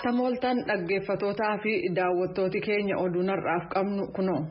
Attam ooltan, dhaggeeffatootaa fi daawwattooti keenya, oduun har'aaf qabnu kunoo.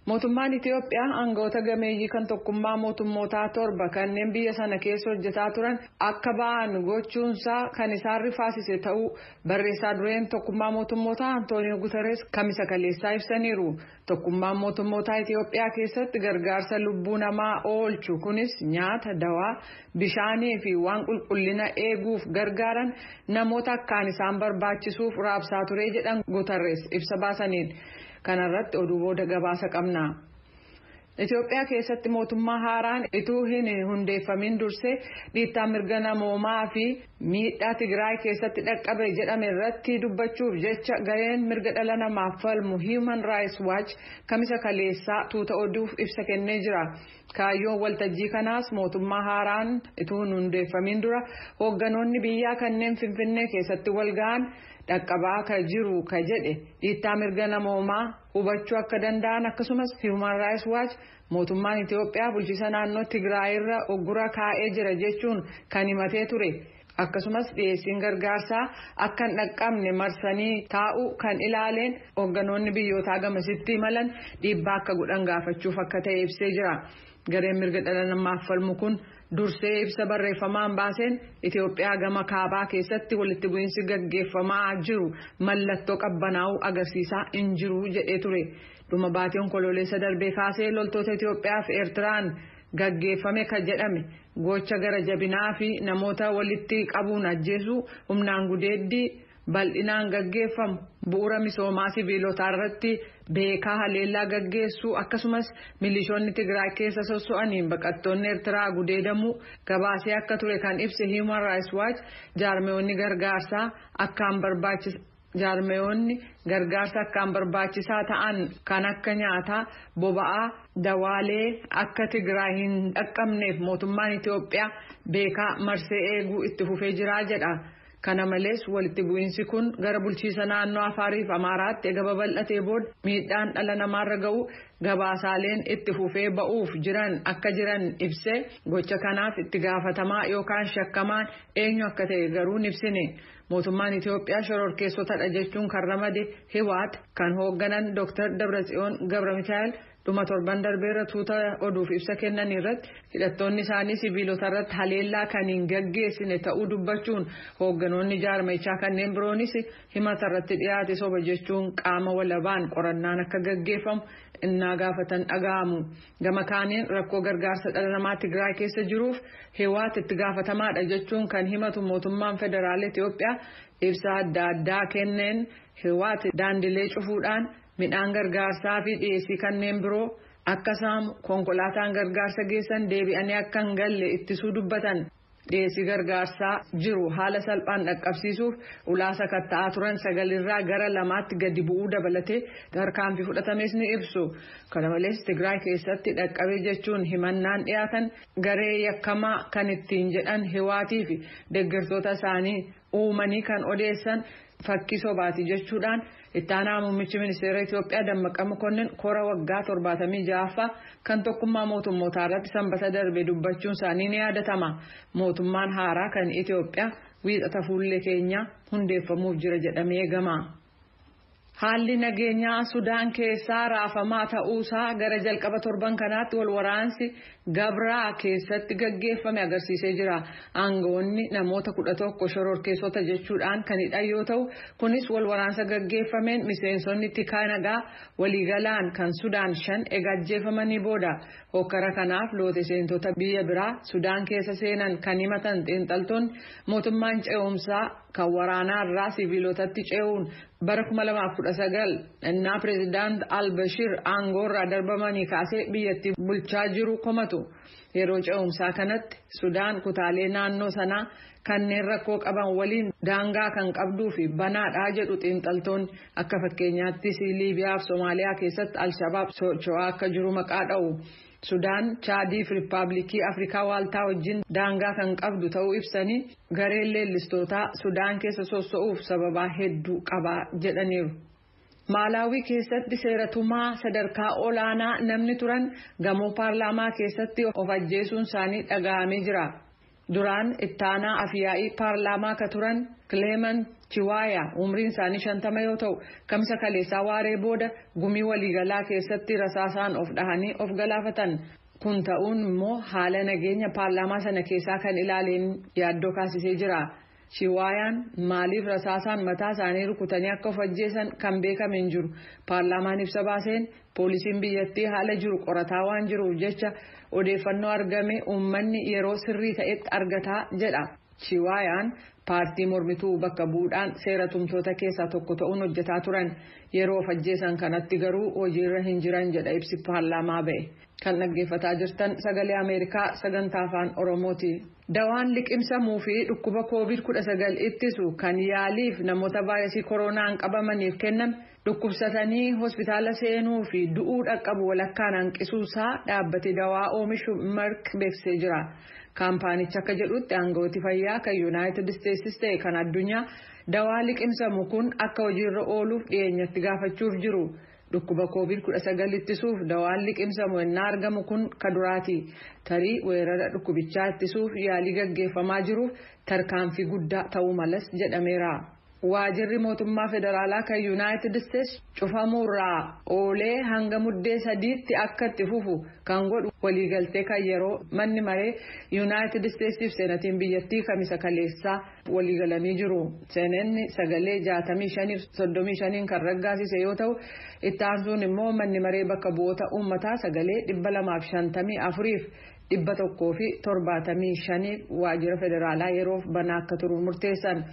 Mootummaan Itiyoophiyaa aangawoota gameeyyii kan Tokkummaa Mootummootaa torba kanneen biyya sana keessa hojjetaa turan akka ba'an gochuunsaa kan isaan rifaasise ta'uu barreessaa dureen Tokkummaa Mootummootaa Antooniyoo Guterres Kamisa kaleessaa ibsaniiru. Tokkummaan Mootummootaa Itiyoophiyaa keessatti gargaarsa lubbuu namaa oolchu kunis nyaata, dawaa, bishaanii fi waan qulqullina eeguuf gargaaran namoota akkaan isaan barbaachisuuf raabsaa ture jedhan Guterres ibsa baasaniin. Kanarratti oduu booda gabaasa qabna. Itoophiyaa keessatti mootummaa haaraan ituu hin hundeeffamin dursee dhiittaa mirga namoomaa fi miidhaa Tigraay keessatti dhaqqabe jedhame irratti dubbachuuf jecha gareen mirga dhala namaaf falmu Human Rights Watch Kamisa kaleessaa tuuta oduuf ibsa kennee jira. Kaayyoon waltajjii kanaas mootummaa haaraan ituu hin hundeeffamin dura hoogganoonni biyyaa kanneen Finfinnee keessatti wal ga'an dhaqqabaa ka jiru ka jedhe dhiittaa mirga namoomaa hubachuu akka danda'an, akkasumas Human Rights Watch mootummaan Itiyoophiyaa bulchiisa naannoo Tigraay irra uggura kaa'ee jira jechuun kan himatee ture. Akkasumas dhiyeessiin gargaarsaa akka hin dhaqqabne marsanii taa'uu kan ilaaleen hoogganoonni biyyootaa gamasitti imalan dhiibbaa akka godhan gaafachuuf akka ta'e ibsee jira. Gareen mirga dhala namaaf falmu kun dursee ibsa barreeffamaan baaseen Itiyoophiyaa gama kaabaa keessatti walitti bu'iinsi gaggeeffamaa jiru mallattoo qabbanaa'uu agarsiisaa hin jiru jedhee ture. Dhuma baatii Onkoloolessa darbee kaasee loltoota Itiyoophiyaa fi Eertiraan gaggeeffame kan jedhame gocha gara jabinaa fi namoota walitti qabuun ajjeesuu, humnaan gudeeddii bal'inaan gaggeeffamu, bu'uura misoomaa sibiilotaa irratti beekaa haleellaa gaggeessuu, akkasumas milishoonni Tigraay keessa sosso'aniin baqattoonni Eertiraa gudeedamuu gabaasee akka ture kan ibse Human Rights Watch, jaarmeeyoonni gargaarsa akkaan barbaachisaa ta'an kan akka nyaataa, boba'aa, dawaalee akka Tigraay hin dhaqqabneef mootummaan Itiyoophiyaa beekaa marsee eeguu itti fufee jira jedha. Kana malees walitti bu'iinsi kun gara bulchiisa naannoo Afaariif Amaaraatti ega babal'atee booda miidhaan dhala namaarra ga'u gabaasaaleen itti fufee ba'uuf jiran akka jiran ibsee, gocha kanaaf itti gaafatamaa yookaan shakkamaan eenyu akka ta'e garuu hin ibsine. Mootummaan Itiyoophiyaa shororkeessotadha jechuun kan ramade Hiwaat kan hoogganan Dr. Dabratsiyoon Gabra Mikaa'el dhuma torban darbeerra tuuta oduuf ibsa kennan irratti hidhattoonni isaanii sibiilota irratti haleellaa kan hin gaggeessine ta'uu dubbachuun, hoogganoonni jaarmichaa kanneen biroonis himata irratti dhiyaate soba jechuun qaama walabaan qorannaan akka gaggeeffamu innaa gaafatan dhaga'amu. Gama kaaniin rakkoo gargaarsa dhala namaa Tigraay keessa jiruuf Hiwaat itti gaafatamaadha jechuun kan himatu mootummaan federaala Itiyoophiyaa ibsa adda addaa kenneen Hiwaat daandilee cufuudhaan midhaan gargaarsaa fi dhiyeessii kanneen biroo akka saamu, konkolaataan gargaarsa geessan deebi'anii akka hin galle ittisuu dubbatan. Dhiyeessii gargaarsaa jiru haala salphaan dhaqqabsiisuuf ulaa sakatta'aa turan sagalirraa gara lamaatti gadi bu'uu dabalatee tarkaanfii fudhatames ni ibsu. Kana malees Tigraay keessatti dhaqqabe jechuun himannaan dhiyaatan garee yakkamaa kan ittiin jedhan Hiwaatii fi deeggartoota isaanii uumanii kan odeessan fakkii sobaati jechuudhaan ittaanaa muummichi ministeera Itiyoophiyaa Dammaqa Mokonnin kora waggaa 76ffaa kan Tokkummaa Mootummootaa irratti Sanbata darbe dubbachuun isaanii ni yaadatama. Mootummaan haaraa kan Itiyoophiyaa Wiixata fuullee keenyaa hundeeffamuuf jira jedhamee eegama. Haalli nageenyaa Sudaan keessaa raafamaa ta'uusaa gara jalqaba torban kanaatti wal waraansi Gabraa keessatti gaggeeffame agarsiisee jira. Aangawoonni namoota 11 shororkeessota jechuudhaan kan hidhan yoo ta'u, kunis wal waraansa gaggeeffameen miseensonni tikaa nagaa waliigalaan kan Sudaan shan ega ajjeefamanii booda. Hokkara kanaaf loote seentota biyya biraa Sudaan keessa seenan kan himatan xiinxaltoonni, mootummaan ce'umsaa kan waraanaa irraa siviilotatti ce'uun bara 2019 innaa pireezidaant Albashir aangoorraa darbamanii kaasee biyyattii bulchaa jiru komatu. Yeroo ce'umsaa kanatti Sudaan kutaalee naannoo sanaa kanneen rakkoo qaban waliin daangaa kan qabduu fi banaadhaa jedhu xiinxaltoonni. Akka fakkeenyaattis Liibiyaa fi Somaaliyaa keessatti Alshabaab socho'aa akka jiru maqaa dha'u. Sudaan Chaadii fi Riippaabilikii Afrikaa Waaltaa wajjin daangaa kan qabdu ta'uu ibsanii, gareen leellistootaa Sudaan keessa socho'uuf sababaa hedduu qabaa jedhaniiru. Maalaawii keessatti seeratumaa sadarkaa olaanaa namni turan gamoo paarlaamaa keessatti of ajjeesuun isaanii dhaga'amee jira. Duraan ittaanaa afyaa'ii paarlaamaa ka turan Kileeman Chiwaaya umriin isaanii 50 yoo ta'u, kamisa kaleessaa waaree booda gumii waliigalaa keessatti rasaasaan of dhahanii of galaafatan. Kun ta'uun immoo haala nageenya paarlaamaa sana keessaa kan ilaaleen yaaddoo kaasisee jira. Chiwaayaan maaliif rasaasaan mataa isaanii rukutanii akka of ajjeesan kan beekame hin jiru. Paarlaamaan ibsa baaseen poolisiin biyyattii haala jiru qorataa waan jiruuf jecha odeeffannoo argame uummanni yeroo sirrii ta'etti argataa jedha. Chiwaayaan paartii mormituu bakka bu'uudhaan seera tumtoota keessaa tokko ta'uun hojjetaa turan. Yeroo of ajjeesan kanatti garuu hojiirra hin jiran jedha ibsi paarlaamaa ba'e. Kan dhaggeeffataa jirtan Sagalee Ameerikaa sagantaa Afaan Oromooti. Dawaan liqimsamuu fi dhukkuba COVID-19 ittisu kan yaaliif namoota vaayirasii koronaan qabamaniif kenname dhukkubsatanii hospitaala seenuu fi du'uu dhaqqabu walakkaan hanqisuusaa dhaabbati dawaa oomishu Merck beeksisee jira. Kaampaanichi akka jedhutti, aangawooti fayyaa kan Yuunaayitid Isteetsis ta'e kan addunyaa dawaa liqimsamu kun akka hojiirra ooluuf dhiyeenyatti gaafachuuf jiru. Dhukkuba COVID-19 ittisuuf dawaan liqimsamu ennaa argamu kun ka duraati. Tarii weerara dhukkubichaa ittisuuf yaalii gaggeeffamaa jiruuf tarkaanfii guddaa ta'uu malas jedhameera. Waajirri mootummaa federaalaa kan Yuunaayitid Isteets cufamuurraa oolee hanga Muddee 3tti akka itti fufu kan godhu waliigaltee kan yeroo manni maree Yuunaayitid Isteetsiif seenatiin biyyattii kamisa kaleessaa waliigalanii jiru. Seenanni sagalee 65-35n kan raggaasise yoo ta'u, itti aansuun immoo manni maree bakka bu'oota uummataa sagalee 254f 175 waajjira federaalaa yeroof banaa akka turu murteessan.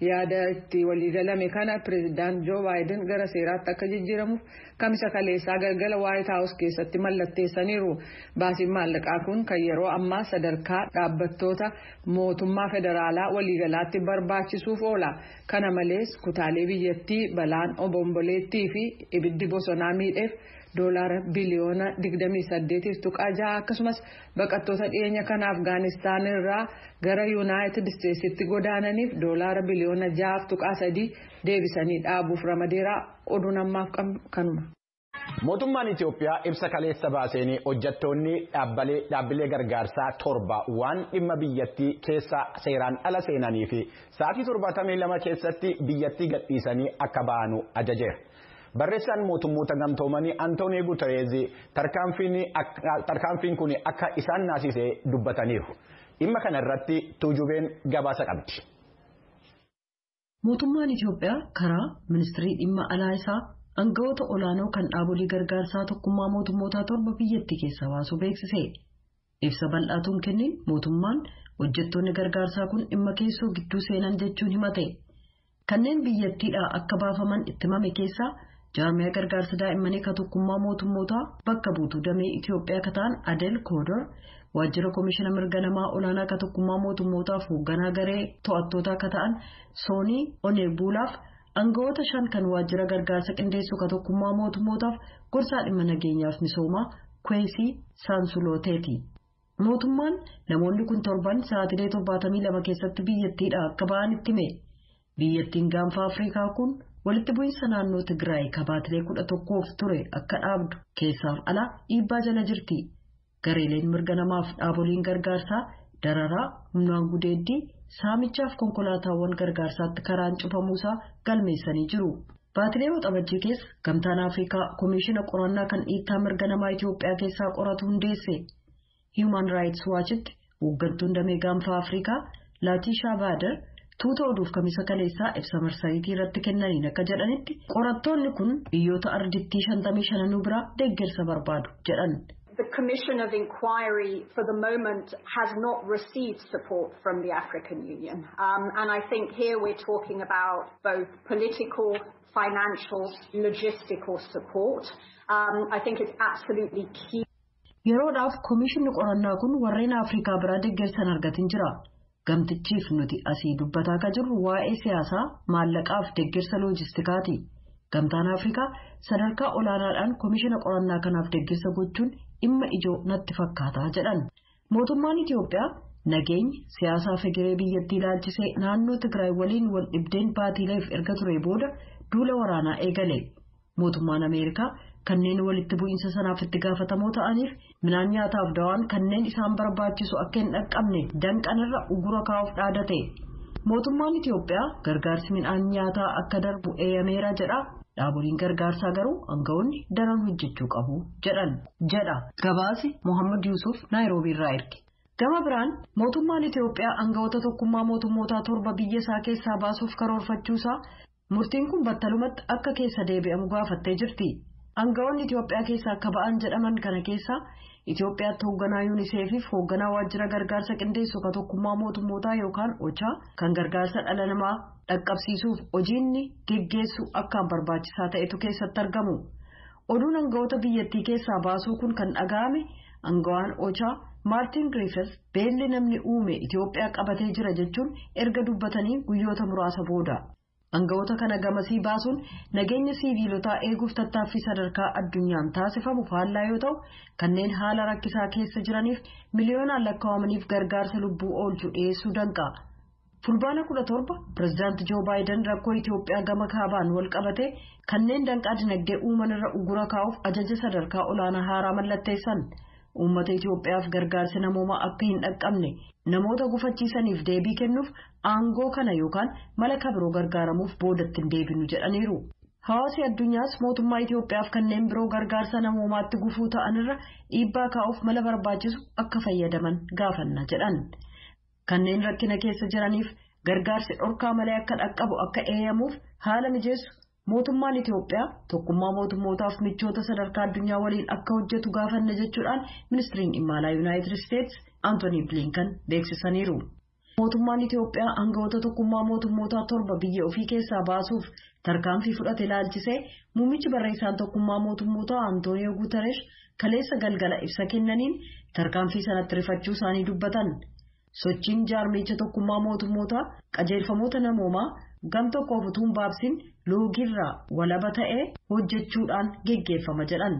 Yaada itti waliigalame kana Pireezidaant Joo Baayiden gara seeraatti akka jijjiiramuuf kamisa kaleessaa galgala Waayit Haawus keessatti mallatteessaniiru. Baasiin maallaqaa kun kan yeroo ammaa sadarkaa dhaabbattoota mootummaa federaalaa waliigalaatti barbaachisuuf oola. Kana malees, kutaalee biyyattii balaan obomboleettii fi ibiddi bosonaa miidheef doolaara biliyoona 28.6, akkasumas baqattoota dhiyeenya kana Afgaanistaan irraa gara Yuunaayitid Isteetsitti godaananiif doolaara biliyoona 6.3 deebisanii dhaabuuf ramadeera. Oduun ammaaf kanuma. Mootummaan Itoophiyaa ibsa kaleessa baaseen hojjettoonni dhaabbilee gargaarsaa torba waan dhimma biyyattii keessa seeraan ala seenanii fi sa'aatii 72 keessatti biyyattii gadhiisanii akka ba'anu ajajeera. Barreessaan Mootummoota Gamtoomanii Antoonii Gutereez tarkaanfiin kun akka isaan naasisee dubbataniiru. Dhimma kana irratti Tuujubeen gabaasa qabdi. Mootummaan Itoophiyaa karaa ministirii dhimma alaa isaa aangawoota olaanoo kan dhaabolee gargaarsaa Tokkummaa Mootummootaa torba biyyattii keessaa baasuu beeksise. Ibsa bal'aatuun kenneen mootummaan hojjettoonni gargaarsaa kun dhimma keessoo gidduu seenan jechuun himate. Kanneen biyyattiidhaa akka baafaman itti himame keessaa jaarmiyaa gargaarsa daa'immanii kan Tokkummaa Mootummootaa bakka buutuu damee Itoophiyaa kan ta'an Adel Koodor, waajjira Koomishina Mirga Namaa Olaanaa kan Tokkummaa Mootummootaaf hoogganaa garee to'attootaa kan ta'an Soonii Oneebuulaaf aangawoota shan kan waajjira gargaarsa qindeessuu kan Tokkummaa Mootummootaaf gorsaa dhimma nageenyaaf misoomaa Kweesii Saansulooteeti. Mootummaan namoonni kun torban sa'aatilee 72 keessatti biyyattiidhaa akka ba'an itti hime. Biyyattiin Gaanfa Afrikaa kun walitti bu'iinsa naannoo Tigraay kabaatilee 11f ture akka dhaabdu keessaaf ala dhiibbaa jala jirti. Gareeleen mirga namaaf dhaaboliin gargaarsaa dararaa, humnaan gudeeddii, saamichaaf konkolaataawwan gargaarsaatti karaan cufamuusaa galmeessanii jiru. Baatilee Waxabajjii keessa Gamtaan Afrikaa Koomishina qorannaa kan dhiittaa mirga namaa Itoophiyaa keessaa qoratu hundeesse. Human Rights Watchitti hooggantuun damee Gaanfa Afrikaa Laatishaa Baader tuuta oduuf kamisa kaleessaa ibsa marsariitii irratti kennaniin akka jedhanitti, qorattoonni kun biyyoota ardittii 55 biraa deeggarsa barbaadu jedhan. The Commission of Inquiry for the moment has not received support from the African Union. And I think here we're talking about both political, financial, logistical support. I think it's absolutely key. Yeroodhaaf koomishinni qorannaa kun warreen Afrikaa biraa deeggarsan argatin jira. Gamtichiif nuti asii dubbataa kan jirru waa'ee siyaasaa, maallaqaaf deeggarsa loojistikaati. Gamtaan Afrikaa sadarkaa olaanaadhaan koomishina qorannaa kanaaf deeggarsa gochuun dhimma ijoo natti fakkaataa jedhan. Mootummaan Itoophiyaa nageenya siyaasaa egeree biyyattii ilaalchisee naannoo Tigraay waliin wal dhibdeen baatiileef erga ture booda duula waraanaa eegale. Mootummaan Ameerikaa kanneen walitti bu'iinsa sanaaf itti gaafatamoo ta'aniif midhaan nyaataaf dawaan kanneen isaan barbaachisu akka hin dhaqqabne danqanirra ugura kaa'uuf dhaadate. Mootummaan Itiyoophiyaa gargaarsi midhaan nyaataa akka darbu eeyyameera jedha. Dhaaboliin gargaarsaa garuu aangawoonni daran hojjechuu qabu jedhan jedha gabaasi Mohaammed Yuusuf Naayiroobii irraa erge. Gama biraan mootummaan Itiyoophiyaa aangawoota tokkummaa mootummootaa 7 biyya isaa keessaa baasuuf karoorfachuusaa murtiin kun battalumatti akka keessa deebi'amu gaafattee jirti. Aangawoonni Itiyoophiyaa keessaa akka ba'an jedhaman kana keessaa Itiyoophiyaatti hoogganaa yuuniseefiif hoogganaa waajjira gargaarsa qindeessu kan tokkummaa mootummootaa yookaan OCHA kan gargaarsa dhala namaa dhaqqabsiisuuf hojiinni geggeessu akkaan barbaachisaa ta'etu keessatti argamu. Oduun aangawoota biyyattii keessaa baasuu kun kan dhaga'ame aangawaan OCHA Maartin Griffiths beelli namni uume Itiyoophiyaa qabatee jira jechuun erga dubbatanii guyyoota muraasa booda. Aangawoota kana gamasii baasuun nageenya siiviilotaa eeguuf tattaaffii sadarkaa addunyaan taasifamu faallaa yoo ta'u kanneen haala rakkisaa keessa jiraniif miliyoonaan lakkaa'amaniif gargaarsa lubbuu oolchu dhiyeessuu danqa. Fulbaana 17 pireezidaanti Joo Baayiden rakkoo Itiyoophiyaa gama kaabaan wal qabate kanneen danqaa dinagdee uuman irra ugura kaa'uuf ajaja sadarkaa olaanaa haaraa mallatteessan. Uummata Itiyoophiyaaf gargaarsi namoomaa akka hin dhaqqabne namoota gufachiisaniif deebii kennuuf aangoo kana yookaan mala kabiroo gargaaramuuf boodatti hin deebinu jedhaniiru. Hawaasi addunyaas mootummaa Itiyoophiyaaf kanneen biroo gargaarsa namoomaatti gufuu ta'anirra dhiibbaa kaa'uuf mala barbaachisu akka fayyadaman gaafanna jedhan. Kanneen rakkina keessa jiraniif gargaarsi dhorkaa malee akka dhaqqabu akka eeyyamuuf haala mijeessu. Mootummaan Itiyoophiyaa tokkummaa mootummootaaf michoota sadarkaa addunyaa waliin akka hojjetu gaafanna jechuudhaan ministiriin dhimma alaa Yuunaayitid Isteetsi Antoonii Bilinkan beeksisaniiru. Mootummaan Itiyoophiyaa aangawoota tokkummaa mootummootaa 7 biyya ofii keessaa baasuuf tarkaanfii fudhate ilaalchisee muummichi barreessaan tokkummaa mootummootaa Antooniyoo Guuteresh kaleessa galgala ibsa kennaniin tarkaanfii sanatti rifachuu isaanii dubbatan. Sochiin jaarmicha tokkummaa mootummootaa qajeelfamoota namoomaa gam tokkoof utuu hin baabsin loogiirraa walaba ta'ee hojjechuudhaan geggeeffama jedhan.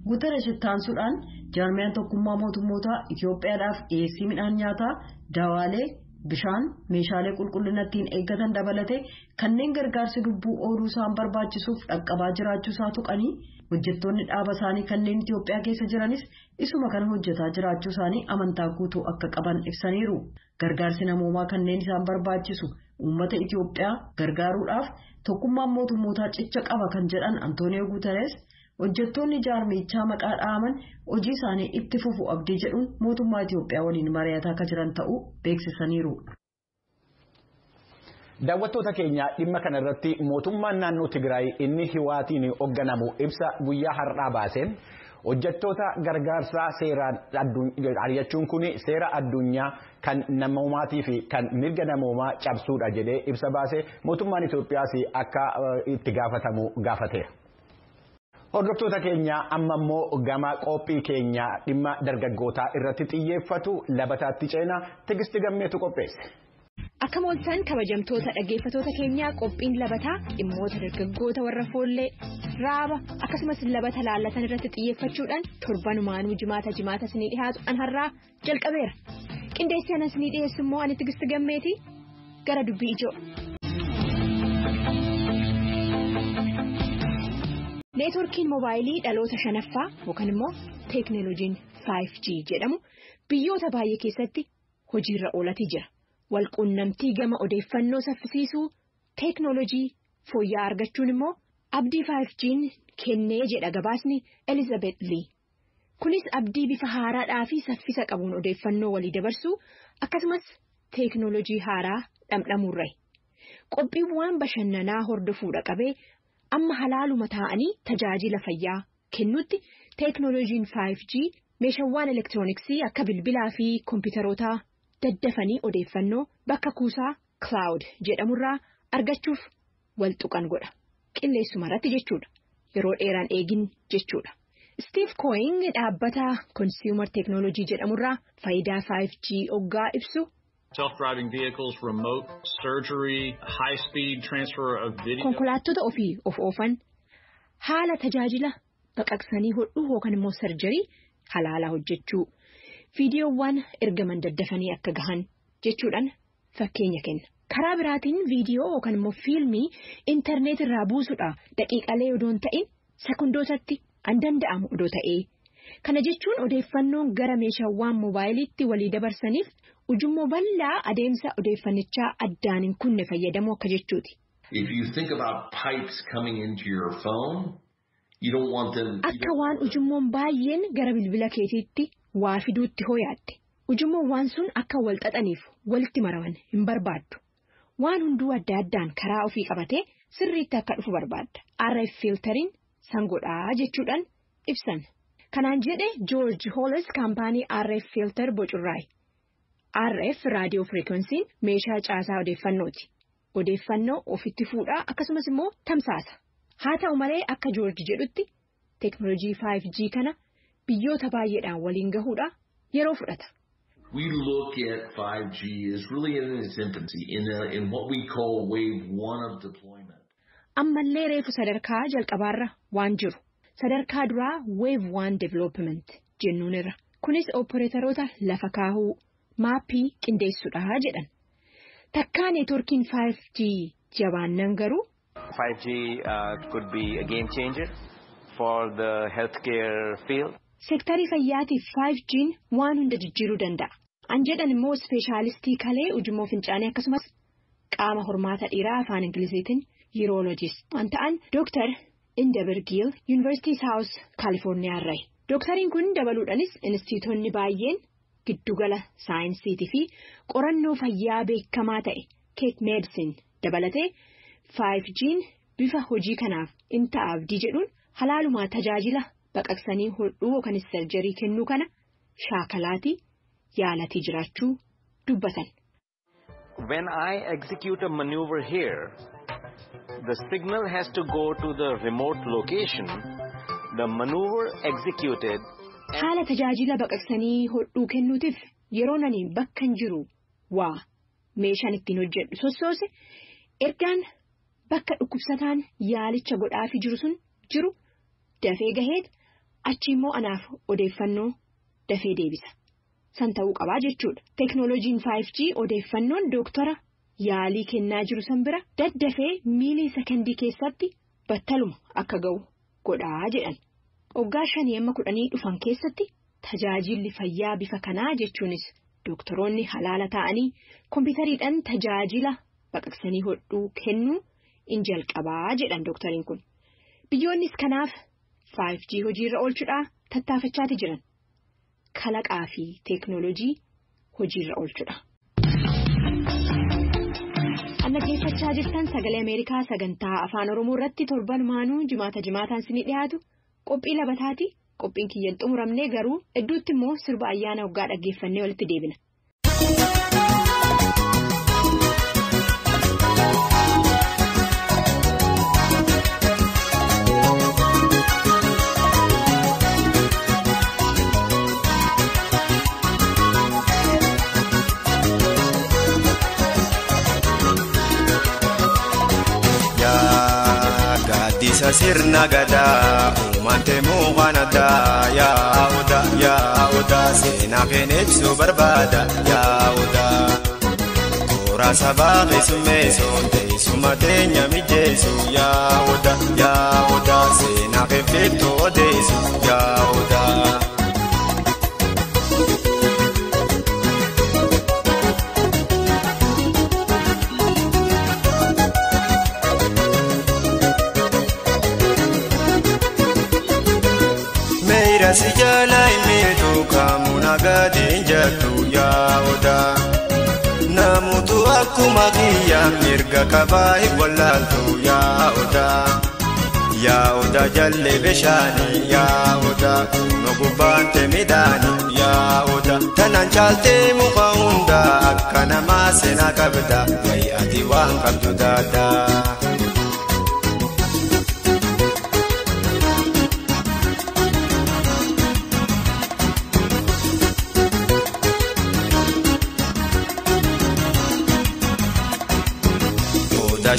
Guuteresh ittaansuudhaan jaarmiyaan tokkummaa mootummootaa Itiyoophiyaadhaaf dhiyeessii midhaan nyaataa, dawaalee, bishaan, meeshaalee qulqullina ittiin eeggatan dabalatee kanneen gargaarsi lubbuu ooluu isaan barbaachisuuf dhaqqabaa jiraachuu isaa tuqanii hojjettoonni dhaaba isaanii kanneen Itiyoophiyaa keessa jiranis isuma kana hojjetaa jiraachuu isaanii amantaa guutuu akka qaban ibsaniiru. Gargaarsi namoomaa kanneen isaan barbaachisu uummata Itiyoophiyaa gargaaruudhaaf tokkummaan mootummootaa cicha qaba kan jedhan Antooniyoo Guuterees hojjettoonni jaarmichaa maqaa dhaaman hojii isaanii itti fufu abdii jedhuun mootummaa Itiyoophiyaa waliin mari'ataa akka jiran ta'uu beeksisaniiru. Daawwattoota keenya dhimma kana irratti mootummaan naannoo Tigraay inni hiwaatiin hoogganamu ibsa guyyaa har'aa baaseen hojjettoota gargaarsaa seeraan ari'achuun kun seera addunyaa kan namoomaatii fi kan mirga namoomaa cabsuudha jedhee ibsa baase mootummaan Itoophiyaas akka itti gaafatamu gaafateera. Hordoftoota keenya amma immoo gama qophii keenya dhimma dargaggootaa irratti xiyyeeffatu labataatti ceenaa Tigisti Gammeetu qopheesse. Akka mooltan kabajamtoota dhaggeeffatoota keenyaa qophiin labataa dhimmoota dargaggoota warra foollee raaba akkasumas labata laallatan irratti xiyyeeffachuudhaan torbanumaanuu jimaata jimaata isinii dhiyaatu an har'aa jalqabeera. Qindeessee anan isinii dhiyeessu immoo ani Tigisti Gammeetii gara dubbii ijoo. Neetworkiin moobaayilii dhaloota shanaffaa yookaan immoo teeknooloojiin 5G jedhamu biyyoota baay'ee keessatti hojiirra oolatee jira. Walquunnamtii gama odeeffannoo saffisiisuu teeknooloojii fooyya'aa argachuun immoo abdii 5G'n kennee jedha gabaasni Elizabeth Lee. Kunis abdii bifa haaraadhaa fi saffisa qabuun odeeffannoo walii dabarsuu akkasumas teeknooloojii haaraa dhamdhamuurra. Qophiiwwan bashannanaa hordofuudha qabee amma halaaluma taa'anii tajaajila fayyaa kennutti teeknooloojiin 5G meeshaawwan elektirooniksii akka bilbilaa fi kompiitarootaa daddafanii odeeffannoo bakka kuusaa cloud jedhamurraa argachuuf wal tuqan godha. Qilleessuma irratti jechuudha. Yeroo dheeraan eegin jechuudha. Steve Coing dhaabbata Consumer Technology jedhamurraa faayidaa 5G oggaa ibsu. Self-driving vehicles, remote surgery, high-speed transfer of video. Konkolaattota ofii of oofan haala tajaajila baqaqsanii hodhuu yookaan immoo sarjarii halaalaa hojjechuu viidiyoowwan ergaman daddafanii akka gahan jechuudhaan fakkeenya kenna. Karaa biraatiin viidiyoo yookaan immoo fiilmii intarneet irraa buusuudha daqiiqalee odoo hin ta'in sekundootatti an danda'amu odoo ta'ee. Kana jechuun odeeffannoon gara meeshaawwan moobaayiliitti walii dabarsaniif ujummoo bal'aa adeemsa odeeffannichaa addaan hin kunne fayyadamuu akka jechuuti. If you think about pipes coming into your phone, you don't want them. Akka waan ujummoon baay'een gara bilbila keetiitti waa fiduutti hoo yaadde. Ujummoon waan sun akka wal xaxaniif walitti maraman hin barbaaddu. Waan hunduu adda addaan karaa ofii qabatee sirriitti akka dhufu barbaadda. RF filteriin sangodhaa jechuudhaan ibsan. Kanaan jedhe George Hollis kaampaanii RF filter bocurraayi. RF raadiyoo firiikwensiin meeshaa caasaa odeeffannooti. Odeeffannoo ofitti fuudhaa akkasumas immoo tamsaasa. Haa ta'u malee akka George jedhutti teeknooloojii 5G kana biyyoota baay'eedhaan waliin gahuudha yeroo fudhata. We look at 5G as really in its infancy, in what we call wave one of deployment. Ammallee reefu sadarkaa jalqabaarra waan jiru. Sadarkaa duraa wave one development jennuunirra. Kunis opereetaroota lafa kaahuu maappii qindeessuudha jedhan. Takkaa neetworkiin 5G jabaannan garuu. 5G could be a game changer for the healthcare field. Seektarii fayyaatiif 5G'n waan hunda jijjiiruu danda'a. An jedhan immoo ispeeshaalistii kalee ujummoo fincaanii akkasumas qaama hormaata dhiiraa afaan Ingiliziitiin yuuroolojist waan ta'an Dooktar Indabar Giil Yuunivarsiitii Saawus Kaalifoorniyaa irraayi. Dooktariin kun dabaluudhaanis inistiitoonni baay'een giddugala saayinsiitii fi qorannoo fayyaa beekamaa ta'e Keek Meedisin dabalatee 5G'n bifa hojii kanaaf in ta'a abdii jedhuun halaalumaa tajaajila baqaqsanii hodhuu yookaan sarjarii kennuu kana shaakalaatii yaalatii jiraachuu dubbatan. When I execute a maneuver here, the signal has to go to the remote location, the maneuver executed. Haala tajaajila baqaqsanii hodhuu kennuutiif yeroo nani bakka hin jiru waa meeshaan ittiin hojjedhu sossoose ergaan bakka dhukkubsataan yaalicha godhaafii jiru sun jiru dafee gaheet achi immoo anaaf odeeffannoo dafee deebisa. San ta'uu qabaa jechuudha. Teeknooloojiin 5G odeeffannoon dooktara yaalii kennaa jiru san bira daddafee miilii sekondii keessatti battaluma akka ga'u godhaa jedhan. Waggaa 5 amma 10 dhufan keessatti tajaajilli fayyaa bifa kanaa jechuunis dooktoroonni halaala ta'anii kompiitariidhaan tajaajila baqaqsanii hodhuu kennuu in jalqabaa jedhan dooktariin kun. Biyyoonnis kanaaf 5G hojiirra oolchuudhaa tattaafachaati jiran. Kalaqaa fi teeknooloojii hojiirra oolchuudha. Dhaggeeffachaa jirtan Sagalee Ameerikaa sagantaa Afaan Oromoo irratti torban maanuu jimaata jimaataan isinii dhiyaatu qophii labataati. Qophiin kiyyan xumuramne garuu hedduutti immoo sirba ayyaana waggaa dhaggeeffannee walitti deebina. Gaaddisa sirna gadaa uummatee mukaan addaa yaa odaa yaa odaa seenaa keenya ibsuu barbaada yaa odaa. Toora sabaa keessummeessuun teessuma teenya mijeessu yaa odaa yaa odaa seenaa keeffeettu odeessu yaa odaa. Si jala himeetu kaamuna gadiin jettu yaa odaa. Namoota akkuma kiyya mirga qabaa hin wallaaltu yaa odaa. Yaa odaa jallee bishaanii yaa odaa nu gubbaan midhaanii yaa odaa. Tanaan caaltee muka hundaa akka namaa seenaa qabda wayi ati waan qabdu daadaa.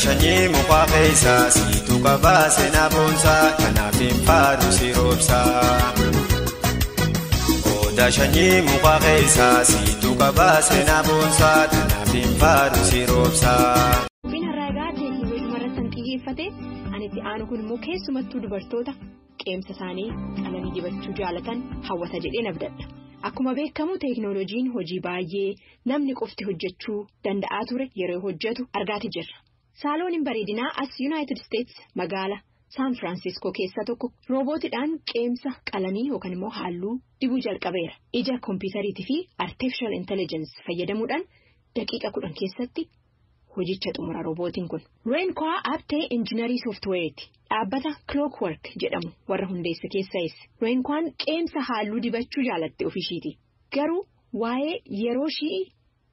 Shanyii muka keessa siitu qabaa seenaa boonsaa kanaaf hin faaru si roobsaa. Oda Odaa shanyii muka keessaa siitu qabaa seenaa boonsaa tanaaf hin faaru si roobsaa. Qophiin har'a egaa teekinooloojii irratti kan xiyyeeffate ani itti aanu kun immoo keessumattuu dubartoota qeensa isaanii qalamii dibachuu jaalatan hawwata jedhee nabdadha. Akkuma beekamu teekinooloojiin hojii baay'ee namni qofti hojjechuu danda'aa ture yeroo hojjetu argaati jirra. Saalooniin bareedinaa as Yuunaayitid Isteets magaala Saan Firaansiskoo keessaa tokko roobootiidhaan qeensa qalamii yookaan immoo halluu dibuu jalqabeera. Ija kompiitariitii fi artificial intelligence fayyadamuudhaan daqiiqa 10 keessatti hojicha xumura roobootiin kun. Reenkwaa Abtee injiinarii sooftiweeriiti. Dhaabbata Clockwork jedhamu warra hundeesse keessa. Reenkwaan qeensa halluu dibachuu jaalatte ofiishiiti. Garuu waa'ee yeroo ishii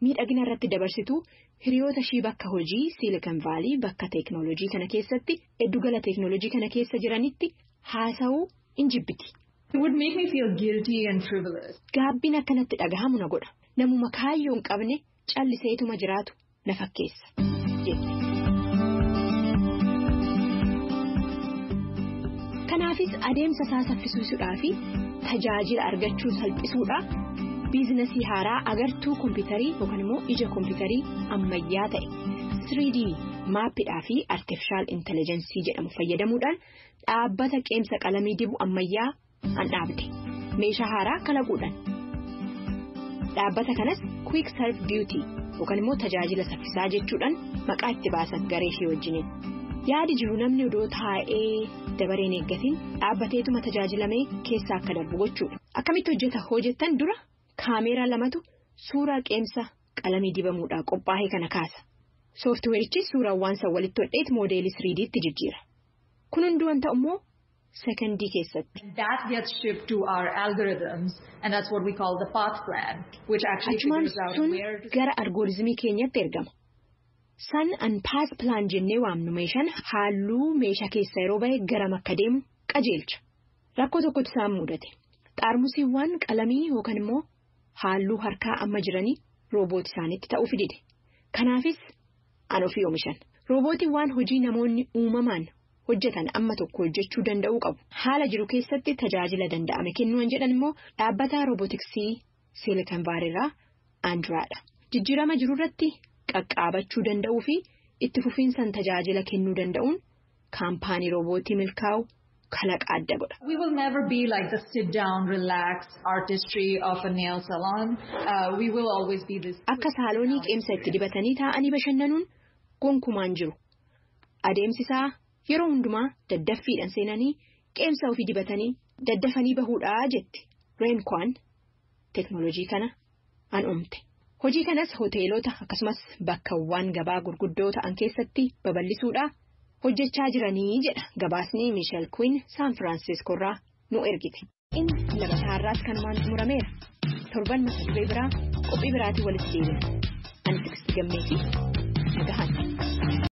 miidhagina irratti dabarsitu hiriyoota ishii bakka hojii Siilikan Vaalii bakka teeknooloojii kana keessatti giddugala teeknooloojii kana keessa jiranitti haasa'uu in jibbiti. It would make me feel guilty and frivolous. Gaabbiin akkanatti dhagahamu na godha. Namuma kaayyoo hin qabne calliseetuma jiraatu na fakkeessa jette. Kanaafis adeemsa isaa saffisiisuudhaa fi tajaajila argachuu salphisuudhaa biizinasii haaraa agartuu kompiitarii yookaan immoo ija kompiitarii ammayyaa ta'e 3D maappiidhaa fi artificial intelligence jedhamu fayyadamuudhaan dhaabbata qeensa qalamii dibu ammayyaa an dhaabde meeshaa haaraa kalaquudhaan. Dhaabbata kanas Quick Serve Beauty yookaan immoo tajaajila saffisaa jechuudhaan maqaa itti baasan garee ishee wajjiniin. Yaadi jiru namni odoo taa'ee dabareen eeggatiin dhaabbateetuma tajaajilamee keessaa akka darbu gochuudha. Akkamitti hojjeta hojjettan dura kaameeraa lamatu suuraa qeensa qalamii dibamuudhaan qophaa'e kana kaasa. Sooftiweerichi suuraawwan san walitti hodheet moodeelii 3Dtti jijjiira. Kun hunduu wanta immoo sekondii keessatti. That gets shipped to our algorithms and that's what we call the path plan, which actually Achumaan figures out sun where to gara algoritmii keenyatti ergama. San an path plan jennee waamnu meeshaan halluu meeshaa keessa yeroo bahe garam akka deemu qajeelcha. Rakkoo tokkotu isaan mudate. Xaarmusiiwwan qalamii yookaan immoo halluu harkaa amma jiranii rooboot isaanitti ta'uu fidide. Kanaafis an ofii oomishan. Roobootiiwwan hojii namoonni uumamaan hojjetan amma tokko hojjechuu danda'uu qabu. Haala jiru keessatti tajaajila danda'ame kennuu jedhan immoo dhaabbata roobootiksii Siilikan Vaaliirraa Andiraadha. Jijjiirama jiru irratti qaqqaabachuu danda'uu fi itti fufiinsaan tajaajila kennuu danda'uun kaampaanii roobootii milkaa'u kalaqa adda godha. We will never be like the sit down, relaxed artistry of a nail salon. We will always be this. Akka saaloonii qeensa itti dibatanii taa'anii bashannanuun gonkumaan jiru. Adeemsi isaa yeroo hundumaa daddaffiidhaan seenanii qeensa ofii dibatanii daddafanii bahuudhaa jetti. Reenkwaan teeknooloojii kana an uumte. Hojii kanas hoteelota akkasumas bakkawwan gabaa gurguddoo ta'an keessatti babal'isuudhaa hojjechaa jiranii jedha gabaasni Miisheel Queen Saan Firaansiskoorraa nu ergite. Inni labataarraas kanumaan xumurameera. Torban mata duree biraa qophii biraatiin walitti deebina. Ani Tigistii Gammeetii.